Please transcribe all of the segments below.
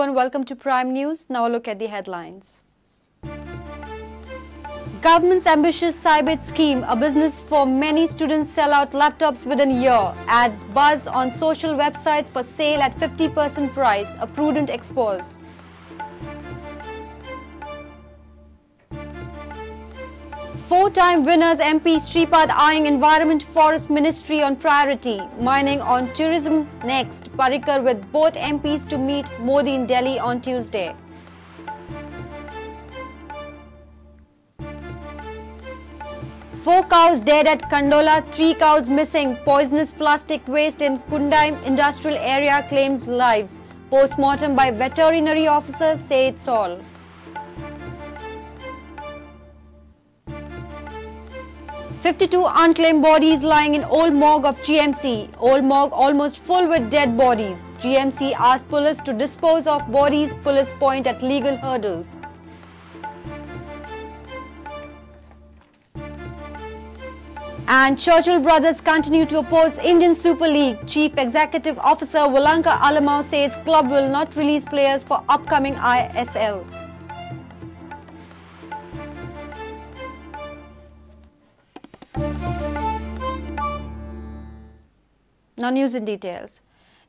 Hello and welcome to Prime News. Now a look at the headlines. Government's ambitious CyberAge scheme, a business for many students, sell out laptops within a year. Adds buzz on social websites for sale at 50% price, a prudent expose. Four-time winners MP Shripad eyeing Environment Forest Ministry on priority, mining on tourism next. Parrikar with both MPs to meet Modi in Delhi on Tuesday. Four cows dead at Kandola, 3 cows missing. Poisonous plastic waste in Kundaim industrial area claims lives. Postmortem by veterinary officers say it's all. 52 unclaimed bodies lying in old morgue of GMC. Old morgue almost full with dead bodies. GMC asked police to dispose of bodies. Police point at legal hurdles. And Churchill Brothers continue to oppose Indian Super League. Chief Executive Officer Valanka Alamau says club will not release players for upcoming ISL. Now news in details.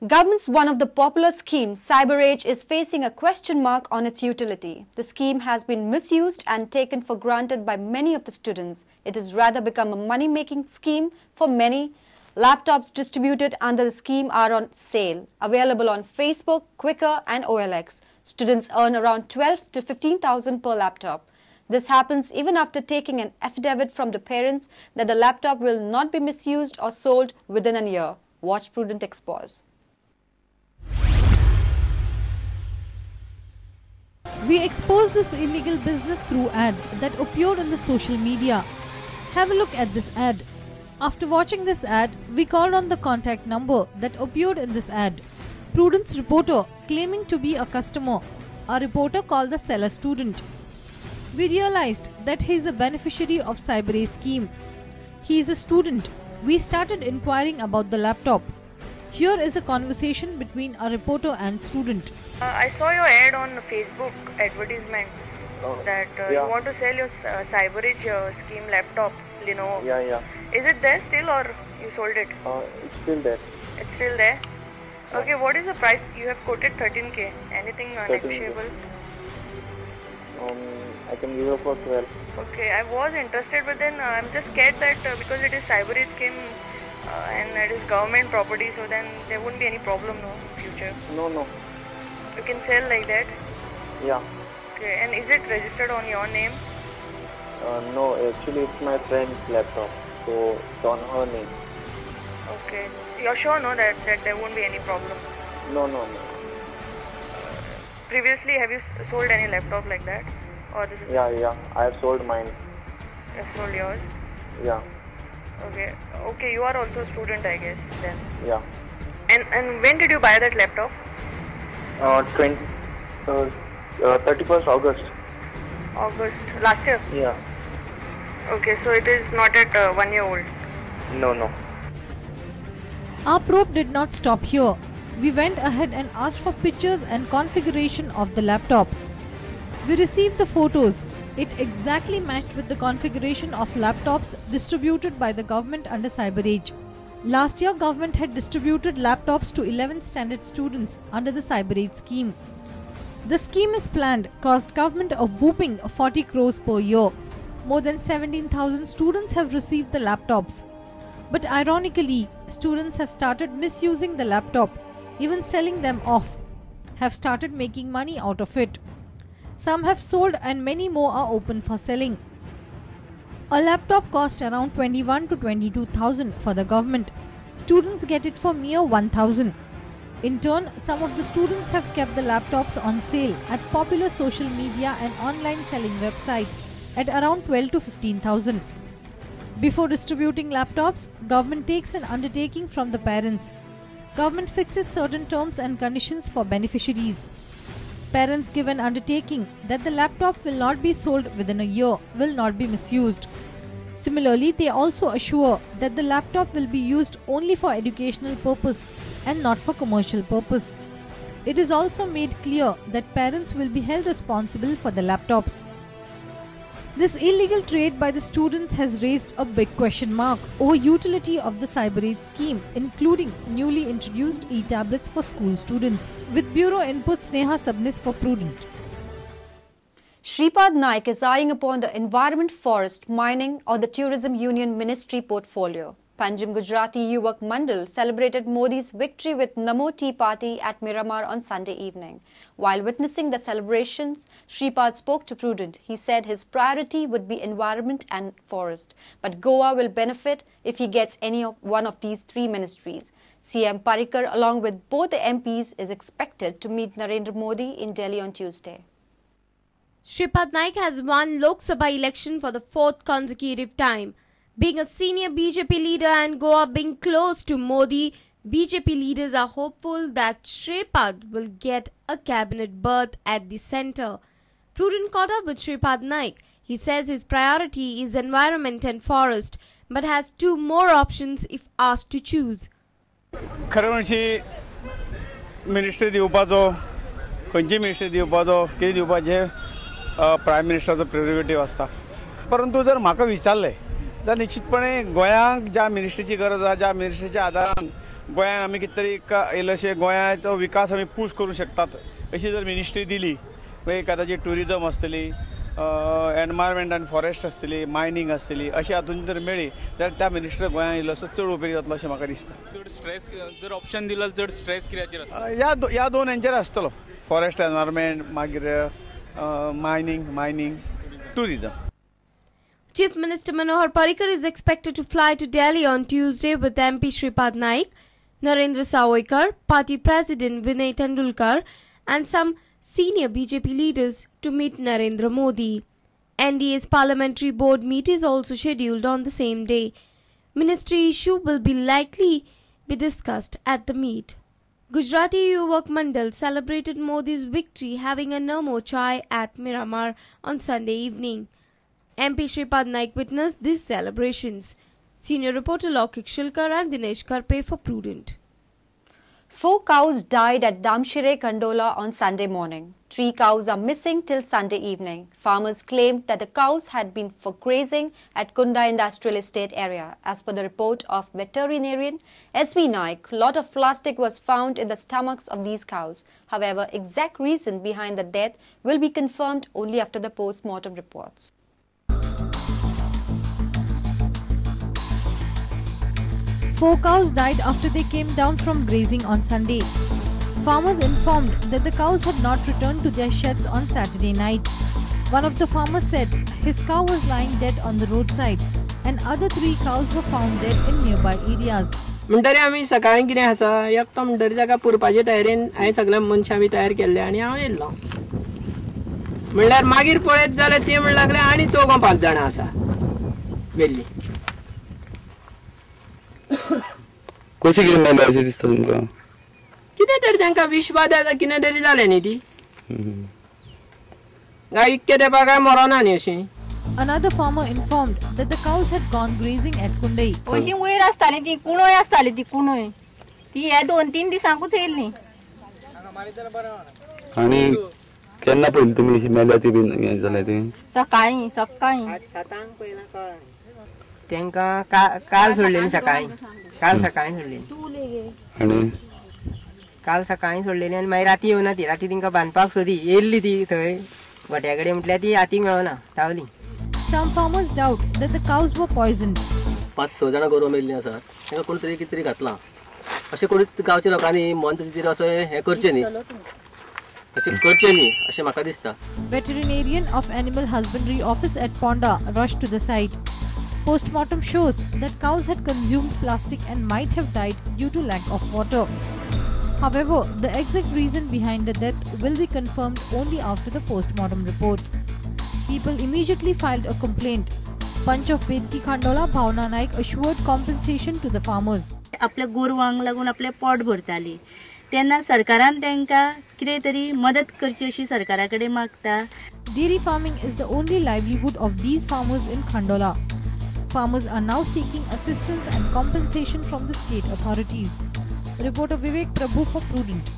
Government's one of the popular schemes, CyberAge, is facing a question mark on its utility. The scheme has been misused and taken for granted by many of the students. It has rather become a money-making scheme for many. Laptops distributed under the scheme are on sale, available on Facebook, Quikr and OLX. Students earn around 12 to 15,000 per laptop. This happens even after taking an affidavit from the parents that the laptop will not be misused or sold within a year. Watch Prudent Expose. We exposed this illegal business through ad that appeared on the social media. Have a look at this ad. After watching this ad, we called on the contact number that appeared in this ad. Prudent's reporter claiming to be a customer. Our reporter called the seller student. We realized that he is a beneficiary of CyberAge scheme. He is a student. We started inquiring about the laptop. Here is a conversation between a reporter and student. I saw your ad on Facebook advertisement that you want to sell your CyberAge scheme laptop, Lenovo. Yeah. Is it there still or you sold it? It's still there. It's still there? Yeah. Okay, what is the price? You have quoted 13K. Anything negotiable? I can give you for 12. Okay, I was interested, but then I'm just scared that because it is CyberAge scheme and it is government property, so then there wouldn't be any problem, no, in future. No. You can sell like that? Yeah. Okay, and is it registered on your name? No, actually it's my friend's laptop, so it's on her name. Okay, so you're sure, no, that there won't be any problem? No. Previously, have you sold any laptop like that? Or this is Yeah, I have sold mine. You have sold yours? Yeah. Okay, you are also a student, I guess, then. Yeah. And when did you buy that laptop? 31st August. August, last year? Yeah. Okay, so it is not at 1 year old? No. Our probe did not stop here. We went ahead and asked for pictures and configuration of the laptop. We received the photos. It exactly matched with the configuration of laptops distributed by the government under CyberAge. Last year, government had distributed laptops to 11th standard students under the CyberAge scheme. The scheme is planned cost government a whopping 40 crores per year. More than 17,000 students have received the laptops. But ironically, students have started misusing the laptop, even selling them off, have started making money out of it. Some have sold and many more are open for selling. A laptop costs around 21 to 22,000 for the government. Students get it for mere 1,000. In turn, some of the students have kept the laptops on sale at popular social media and online selling websites at around 12 to 15,000. Before distributing laptops, government takes an undertaking from the parents. Government fixes certain terms and conditions for beneficiaries. Parents give an undertaking that the laptop will not be sold within a year, will not be misused. Similarly, they also assure that the laptop will be used only for educational purpose and not for commercial purpose. It is also made clear that parents will be held responsible for the laptops. This illegal trade by the students has raised a big question mark over utility of the CyberAge scheme, including newly introduced e-tablets for school students. With Bureau input, Sneha Sabnis for Prudent. Shripad Naik is eyeing upon the Environment, Forest, Mining or the Tourism Union Ministry portfolio. Panjim Gujarati Yuvak Mandal celebrated Modi's victory with Namo Tea Party at Miramar on Sunday evening. While witnessing the celebrations, Shripad spoke to Prudent. He said his priority would be environment and forest, but Goa will benefit if he gets any of one of these three ministries. CM Parrikar, along with both the MPs, is expected to meet Narendra Modi in Delhi on Tuesday. Shripad Naik has won Lok Sabha election for the fourth consecutive time. Being a senior BJP leader and Goa being close to Modi, BJP leaders are hopeful that Shripad will get a cabinet berth at the centre. Prudent caught up with Shripad Naik. He says his priority is environment and forest, but has two more options if asked to choose. खरें म्हणजे ministry दिवपाचो, खंयची ministry दिवपाचो, कितें दिवपाचें prime मिनिस्टराचो प्रेरोगेटीव आसता. परंतु जर म्हाका विचारलें जाल्यार निश्चितपणे गोंयांक ज्या मिनिस्ट्रीची गरज आसा, ज्या मिनिस्ट्रीच्या आदारान गोंयांत आमी कितें तरी इल्लेशे गोंयाचो विकास आमी पूश करूं शकतात अशी जर मिनिस्ट्री दिली, मागीर कदाचित ट्युरिजम आसतली, एनवायरमेंट आनी फॉरेस्ट आसतली, मायनींग आसतली, अशी हातून जर मेळ्ळी जाल्यार त्या मिनिस्टर गोंयांत इल्लोसो चड उपेग जातलो अशें म्हाका दिसता. चड स्ट्रेस जर ऑप्शन दिलो चड स्ट्रेस कित्याचेर आसता? ह्या दोन हेंचेर आसतलो, फॉरेस्ट एनवायरमेंट, मागीर mining, tourism. Chief Minister Manohar Parrikar is expected to fly to Delhi on Tuesday with MP Shripad Naik, Narendra Sawaikar, Party President Vinay Tendulkar and some senior BJP leaders to meet Narendra Modi. NDA's parliamentary board meet is also scheduled on the same day. Ministry issue will be likely be discussed at the meet. Gujarati Yuvak Mandal celebrated Modi's victory having a Namo Chai at Miramar on Sunday evening. MP Shripad Naik witnessed these celebrations. Senior reporter Lokik Shilkar and Dinesh Karpe for Prudent. 4 cows died at Damshire Kandola on Sunday morning. 3 cows are missing till Sunday evening. Farmers claimed that the cows had been for grazing at Kunda Industrial Estate area. As per the report of veterinarian SV Naik, lot of plastic was found in the stomachs of these cows. However, exact reason behind the death will be confirmed only after the post-mortem reports. 4 cows died after they came down from grazing on Sunday. Farmers informed that the cows had not returned to their sheds on Saturday night. One of the farmers said his cow was lying dead on the roadside and other 3 cows were found dead in nearby areas. म्हणटरी आमी सकाळीं कितें आसा एकटो म्हणटरी ताका पुरपाचे तयारेन हांवें सगळ्या मनशां बी तयार केल्ले आनी हांव येयल्लो. म्हणल्यार मागीर पळयत जाल्यार ती म्हणूंक लागले आनी चौगां 5 जाणां आसा गेल्ली. कशें कितें मेळ्ळें अशें दिसता तुमकां? कितें तरी तांकां विशबादा कितें तरी जालें न्ही ती गाय इतके तेंपा काय मरोना न्ही अशी. Another farmer informed that the cows had gone grazing at Kundai. अशी वयर आसताली ती कुणय आसताली ती कुणय ती हे 2-3 दिसांकूच येयल्ली. आनी केन्ना पयली तुमी अशी मेल्या ती बीन हें जालें ती? सकाळीं सकाळीं 7:00 पयलीं कळ्ळें तांकां. काल सोडलेली सकाळीं, काल सकाळीं सोडलेली आनी काल सकाळीं सोडलेली आनी मागीर राती येवना ती. राती तांकां बांदपाक सोदी येयल्ली ती थंय गोट्या कडेन म्हटल्यार ती हातीक मेळना रावली. Some farmers doubt that the cows were poisoned. 5-6 जाणां गोरवां मेल्लीं आसात, तांकां कोण तरी कितें तरी घातलां अशें कोणूच गांवच्या लोकांनी मन ताचेर असो हें करचें न्ही, अशें करचें न्ही अशें म्हाका दिसता. Veterinarian of Animal Husbandry Office at Ponda rushed to the site. Postmortem shows that cows had consumed plastic and might have died due to lack of water. However, the exact reason behind the death will be confirmed only after the postmortem reports. People immediately filed a complaint. Panch of Betki Khandola Bhavna Naik assured compensation to the farmers. आपल्या गोरवांक लागून आपले पोट भरताली तेन्ना सरकारान तांकां कितें तरी मदत करची अशी सरकारा कडेन मागता. Dairy farming is the only livelihood of these farmers in Khandola. Farmers are now seeking assistance and compensation from the state authorities. Reporter Vivek Prabhu for Prudent.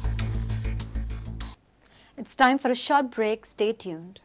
It's time for a short break. Stay tuned.